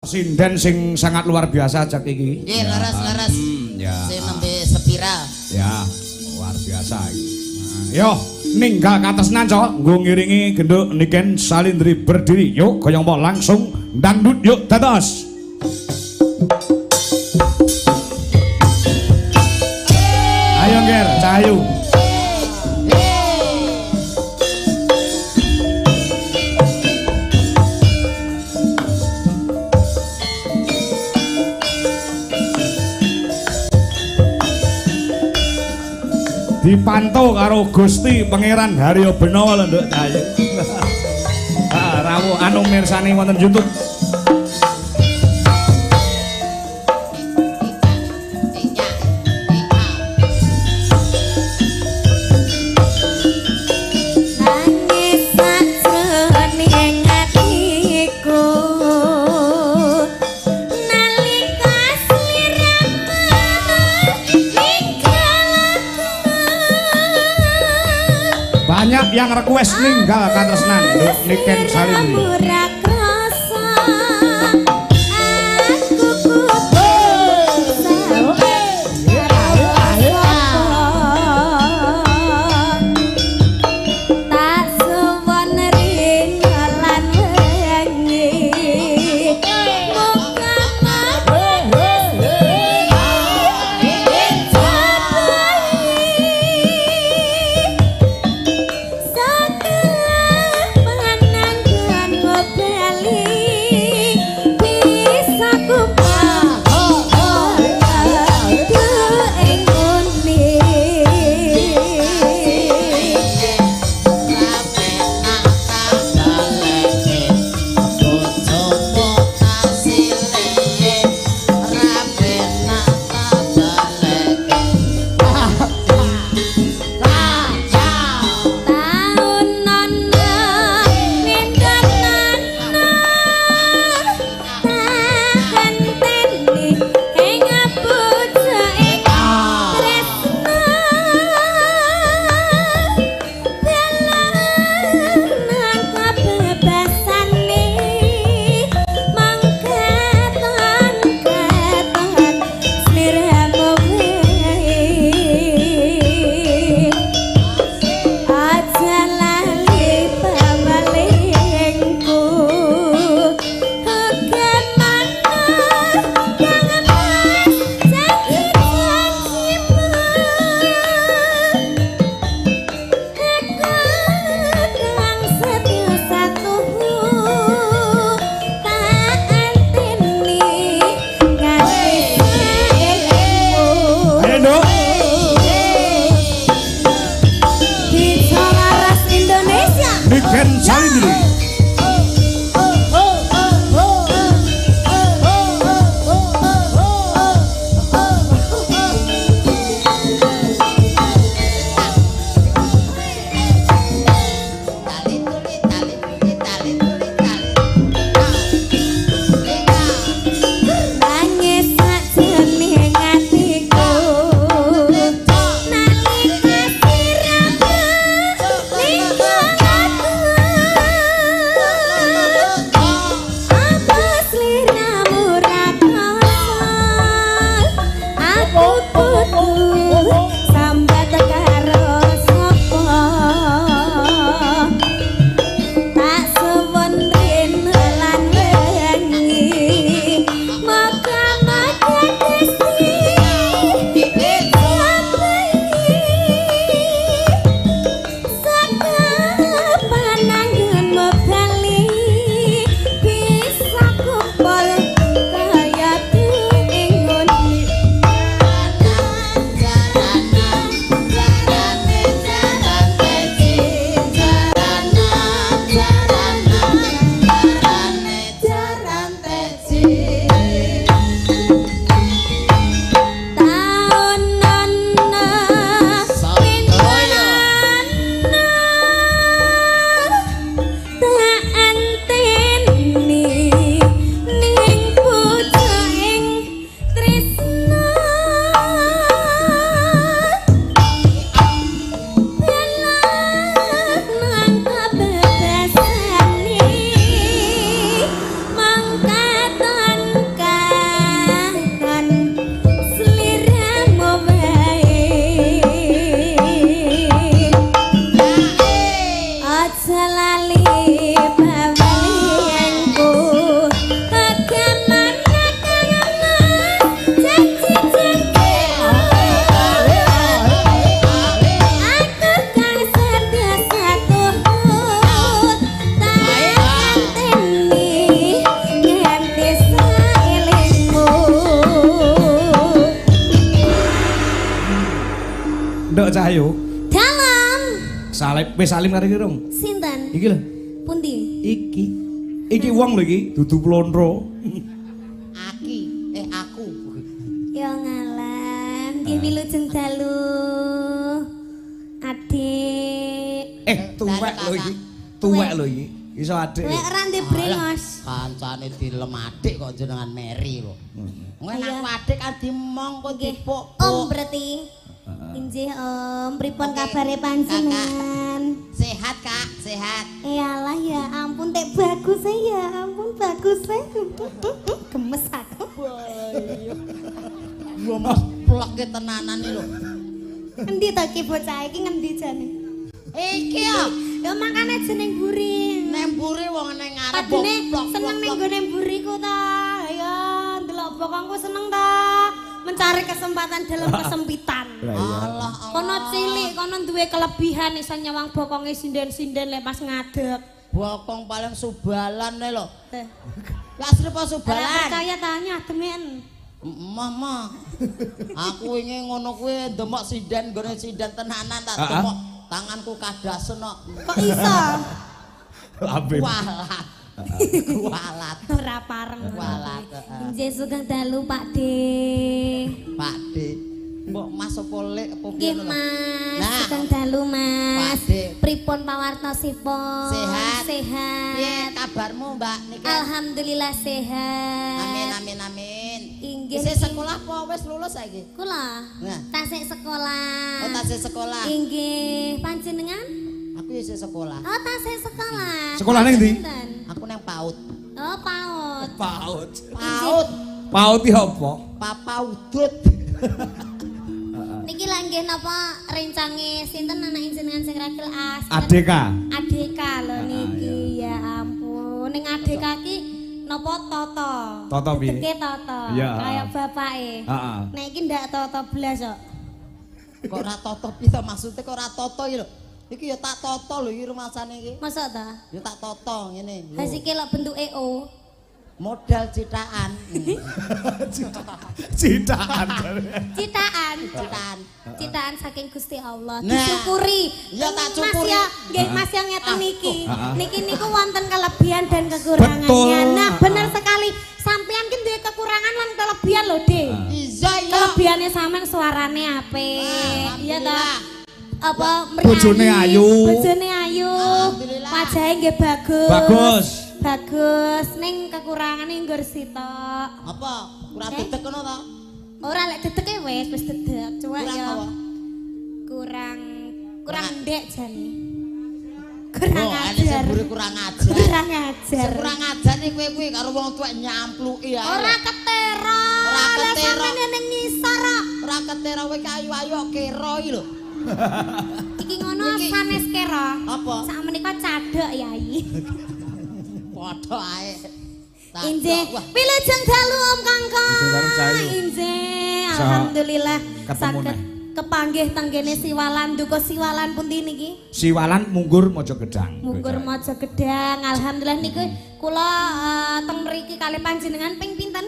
Sinden sing sangat luar biasa jak iki. Nggih, leres-leres. Ya. Sing nembe sepira. Ya, luar biasa iki. Nah, yo, ninggal katresnan cok, nggo ngiringi genduk Niken Salindri berdiri. Yuk, goyang po langsung dangdut yuk dados. Ayo Nger, Cahayu. Dipantau karo Gusti Pangeran Haryo Benowo lho Nduk Cahayu. Ah, rawuh anu mirsani wonten YouTube. Nangis sajroning atiku nalika sliramu ninggal aku. Banyak yang request ninggal katresnan Nduk Niken Salindri. Ora krasa aku kudu tak suwun rina lan wengi muga Nduk Cahyo. Dalem. Salib wis salim karo iki rung. Sinten? Iki lho. Pundi? Iki. Iki wong lho iki, dudu plontro. Aki, aku. Ya ngalah, nggih wilujeng dalu. Adik. Tuwek lho iki. Tuwek lho iki. Iso adik. Tuwek ora ndek brengos. Kancane dilem adik kok jenengan Mary kok. Ngono aku adik kan dimong kok dipuk. Om berarti. Injih Om, pripun kabare panjenengan? Sehat Kak, sehat. Iyalah ya ampun tek bagus ya ampun bagus e. Gemes aku. Yo Mas pleke tenanan iki lho. Endi to ki bocah iki ngendi jane? Iki yo. Ya makane jeneng mburi. Nang mburi wong nang ngarep. Padune seneng ning nggone mburiku ta. Ya ndelok bokongku seneng ta. Mencari kesempatan dalam kesempitan. Allah, Allah. Kono cilik, kono duwe kelebihan iso nyawang bokonge sinden-sinden lek pas ngadeg. Bokong paling subalan lho. Lah asli apa subalan? Ora percaya tanya demen. Mama. Aku wingi ngono kuwi ndemok sinden nggone sinden tenanan tak demok tanganku kadasen kok. Kok iso? Lambe. Walat. Kualat. Ora pareng. Kualat. Injih sugeng dalu Pak D. Pak D. Mbok Mas apa lek apa piye Nggih Mas, sugeng dalu Mas. Pak D. Pripun pawartosipun? Sehat. Sehat. Piye kabarmu Mbak niki? Alhamdulillah sehat. Amin amin amin. Inggih. Isih sekolah apa wis lulus saiki? Kula. Nah. Tasik sekolah. Oh, tasik sekolah. Inggih, panjenengan? Aku isih sekolah. Oh, tasik sekolah. Sekolah ning ndi? Aku nang PAUD. Oh, PAUD. PAUD. PAUD. PAUD iki apa? Papa udut. Niki lha nggih napa rencange sinten anak jenengan sing ragil as? ADK. ADK lho niki ya ampun. Ning ADK ki napa toto? Toto piye? Teteke toto. Kaya bapake. Heeh. Nek iki ndak toto blas kok. Kok ora toto piye to maksude kok ora toto iki lho. Iki ya tak toto lho iki rumasane iki. Mosok ta? Ya tak toto ngene. Ha siki lho bentuke O. Modal citaan. Citaan. Citaan. Citaan. Citaan saking Gusti Allah. Nah, disyukuri. Ya tak syukuri. Mas ya, nggih Mas yang ngeten niki. Niki niku wonten kelebihan dan kekurangannya. Betul. Nah, bener sekali. Sampeyan ki duwe kekurangan lan kelebihan lho, Dik. Iya, iya. Kelebihane sampean suarane apik. Iya ta? Apa mriyani? Bojone ayu. Bojone ayu. Wajahe nggih bagus. Bagus. Bagus, ning kekurangane nggur sitok. Apa? Kurang dedek ngono ta? Ora lek dedeke wis wis dedek, cuwek ya. Kurang kurang ndek jane. Kurang ajar. Kurang ajar. Kurang ajar. Kurang ajar nek kowe kuwi karo wong tuwek nyampluki ae. Ora ketera. Ora ketera. Sampeyan ning ngisor kok. Ora ketera kowe ayu-ayu kera iki lho. Iki ngono sanes kera. Apa? Sak menika cadhek Yai. Padha ae. Injih, wilujeng dalu Om Kangkang. Injih, alhamdulillah saged kepanggih tenggene Siwalan. Duka Siwalan pundi niki? Siwalan Munggur Mojo Gedang. Munggur Mojo Gedang. Alhamdulillah niku kula teng mriki kalih panjenengan ping pinten?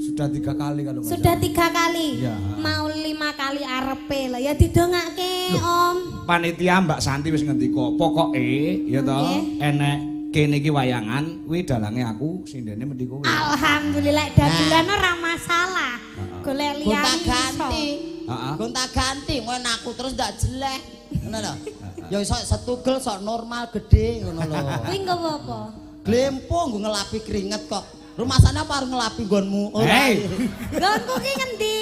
Sudah 3 kali kalau nggak Sudah 3 kali. Ya. Mau 5 kali arepe lho. Ya didongake Om. Panitia Mbak Santi wis ngendika, pokoke ya to enek kene iki wayangan kuwi dalange aku sindene mendhi kowe. Alhamdulillah dagelan ora masalah. Golek liyane gonta-ganti. Heeh. Gonta-ganti ngono aku terus ndak jelek. Ngono lho. Ya iso setugel sok normal gede ngono lho. Kuwi nggawa apa? Glempo nggo ngelapi keringet kok. Rumasane apa arep ngelapi nggonmu? Ora. Nggonku ki ngendi?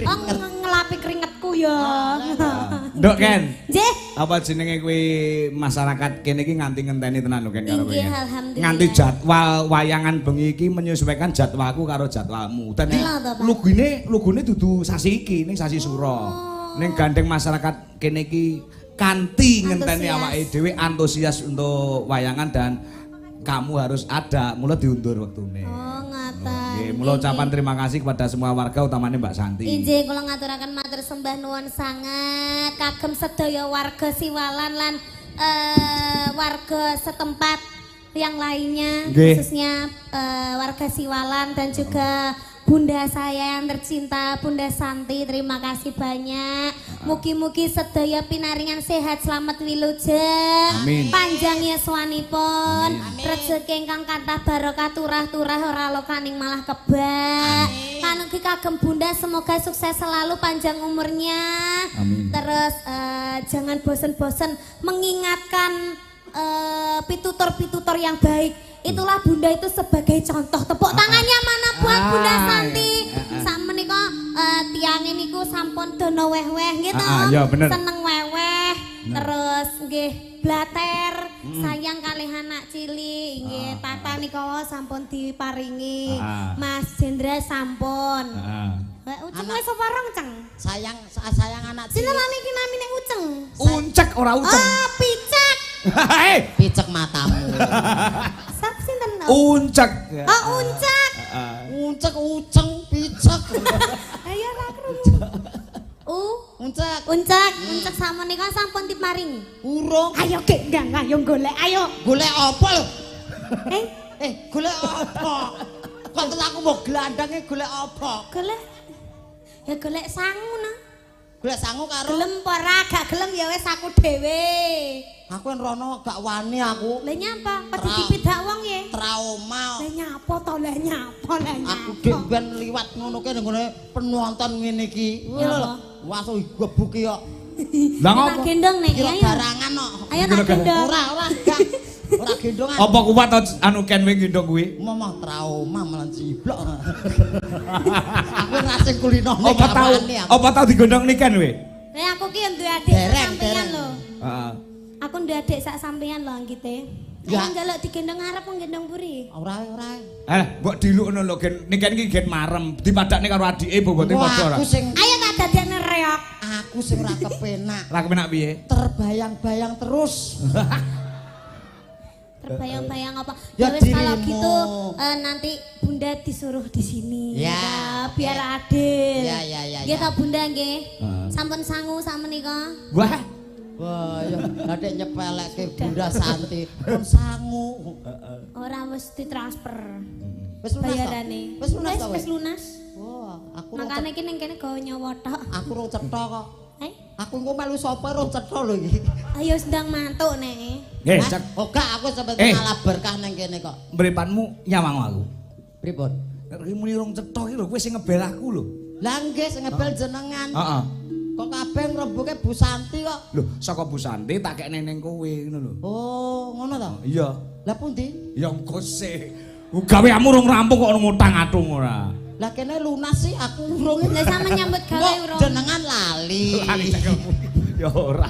Oh ngelapi keringetku ya. Nduk Ken. Nggih. Apa jenenge kuwi masyarakat kene iki nganti ngenteni tenan lho Ken karo kowe. Nggih, alhamdulillah. Nganti jadwal wayangan bengi iki menyesuaikan jadwalku karo jadwalmu. Dadi lugune dudu sasi iki ning sasi sura. Ning gandeng masyarakat kene iki kanthi ngenteni awake dhewe antusias untuk wayangan dan kamu harus ada, mula diundur wektune. Oh, ngaten. Nggih, mula ucapan terima kasih kepada semua warga utamanya Mbak Santi. Injih, kula ngaturaken matur sembah nuwun sanget kagem sedaya warga Siwalan lan warga setempat yang lainnya, khususnya warga Siwalan dan juga Bunda saya yang tercinta, Bunda Santi, terima kasih banyak. Mugi-mugi sedaya pinaringan sehat, selamat wilujeng. Amin. Panjang yuswanipun, rezeki ingkang kathah barokah turah-turah ora lokaning malah kebak. Panugi kagem Bunda semoga sukses selalu, panjang umurnya. Amin. Terus jangan bosen-bosen mengingatkan pitutur-pitutur yang baik. Itulah Bunda itu sebagai contoh. Tepuk tangannya mana buat Bunda Santi. Sakmenika tiange niku sampun dono weh-weh nggih to. Ya, bener. Seneng weh-weh. Terus nggih blater, sayang kalih anak cilik nggih. Tata nika sampun diparingi. Mas Jendra sampun. Uceng wis apa rong, Ceng? Sayang sayang anak cilik. Sinten lali iki namine Uceng? Uncek ora Uceng. Oh, picek. Picek matamu. Sap sinten? Uncek. Oh, uncek. Uncek, uceng, picek. Ayo ora krungu. Uncek. Uncek, uncek sakmenika sampun diparingi. Urung. Ayo gek ndang, ayo golek, ayo. Golek apa lho? Golek apa? Kok terus aku mbok glandange golek apa? Golek. Ya golek sangu nah. Golek sangu karo gelem apa ora? Gak gelem ya wis aku dhewe. Aku en rono gak wani aku. Lah nyapa? Wedi dipidak wong ya? Trauma. Lah nyapa to? Lah nyapa? Lah nyapa? Aku gek ben liwat ngono ki nggone penonton ngene iki. Ya langsung gebuki kok. Lah ngopo? Tak gendong nek kira garangan kok. Ayo tak gendong. Ora, ora, gak. Ora gendongan. Apa kuat anu ken wing gendong kuwi? Momong trauma malah ciblok. Aku rasa kulino. Apa tau? Apa tau digendong niken we? Lah aku ki duwe adik sak sampeyan lho. Heeh. Aku duwe adik sak sampeyan lho anggite. Ya. Ayo njaluk digendong arep wong gendong buri. Ora, ora. Eh, mbok dilukno lho gen niken iki gen marem dipadakne karo adike bobote padha ora. Aku sing ayo tak dadekne reok. Aku sing ora kepenak. Ora kepenak piye? Terbayang-bayang terus. Terbayang-bayang apa? Ya wis kalau gitu nanti Bunda disuruh di sini. Ya, ya biar adil. Ya, ya, ya. Nggih ta Bunda nggih. Sampun sangu sakmenika. Wah. Wah, ya adek nyepelekke Bunda Santi. Pun sangu. Ora wis ditransfer. Wis lunas. Bayarane. Wis lunas ta wis lunas. Wah, aku makane iki ning kene gawe nyawa tok. Aku rong cetha kok. Eh? Aku engko melu sapa rong cetha lho iki. Ayo sendang mantuk nek. Nggih, Cek. Oh gak, aku sampe ngalah berkah nang kene kok. Mripatmu nyawang aku. Pripun? Nek muni rong cetha iki lho, kowe sing ngebel aku lho. Lah nggih sing ngebel jenengan. Heeh. Kok kabeh ngrembuke Bu Santi kok. Lho, saka Bu Santi tak kekne ning kowe ngono lho. Oh, ngono ta? Iya. Lah pundi? Ya engko sik. Gaweamu rong rampung kok ngutang atung ora. Lah kene lunas sih aku urung. Lah sampe nyambut gawe urung. Jenengan lali. Lali cekelmu. Ya ora.